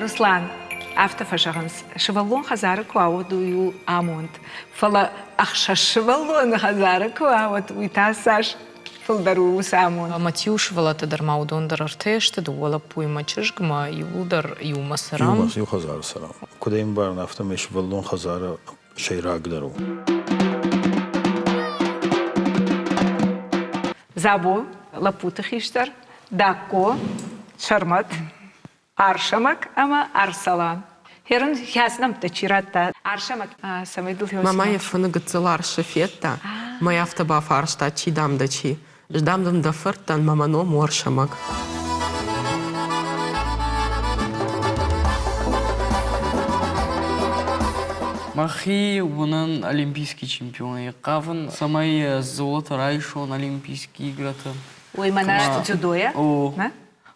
Руслан, афтӕ фӕзӕгъынц, сывӕллон хӕдзары куы ауад, уый у амонд. Фӕлӕ ӕхсӕз сывӕллоны хӕдзары куы ауад, уый та цас фылдӕр у уыцы амонд. Матиу сывӕллӕттӕ дӕр ма уыдон дӕр ӕртӕ сты, дыууӕ лӕппуимӕ чызгмӕ, иууылдӕр иумӕ цӕрӕм. Иумӕ иу хӕдзары цӕрӕм. Куыд ӕй ӕмбарын, афтӕмӕй сывӕллон хӕдзары сӕйрагдӕр у. Дзабо, лӕппуты хистӕр, Дакко, Сӕрмӕт, Арсӕмӕг ӕмӕ Арсалан. Херын хӕс нӕмттӕ чи радта? Арсӕмӕг, цӕмӕй дыл Мама йӕ фыны гыццыл арсы федта, мӕ афтӕ бафарста, чи дам дӕ чи. Ӕз дам дын дӕ фырт дӕн, мӕ мӕ ном у Арсӕмӕг. Мӕхи уынын олимпийский чемпионӕй. Хъавын, цӕмӕй золото райсон Олимпийские игры-ты. Ой, мӕнӕ дзюдойӕ? О.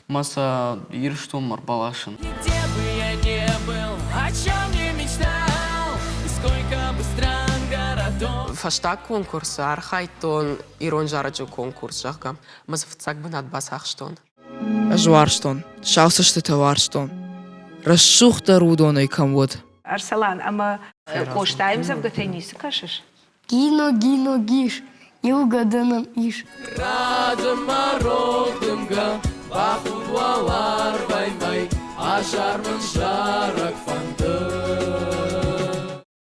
Мӕ сӕ Ирыстонмӕ ӕрбаласын. Где бы я не был, о чем не мечтал, и сколько бы стран, городов. Фӕстаг конкурсы архайдтон ирон зарӕджы конкурс, зӕгъгӕ, мӕ дзы фыццаг бынат бацахстон. Ӕз уарзтон, сау цӕстытӕ уарзтон. Рӕсугъддӕр уыдонӕй кӕм уыд. Арсалан, ӕмӕ Къостайы ӕмдзӕвгӕтӕй ницы кӕсыс? Гино, гино, гиш, иу гӕдынӕн ис. Радымӕ рог дымгӕ, бахуд уӕларвӕй мӕй, азар мын зарӕг фӕн.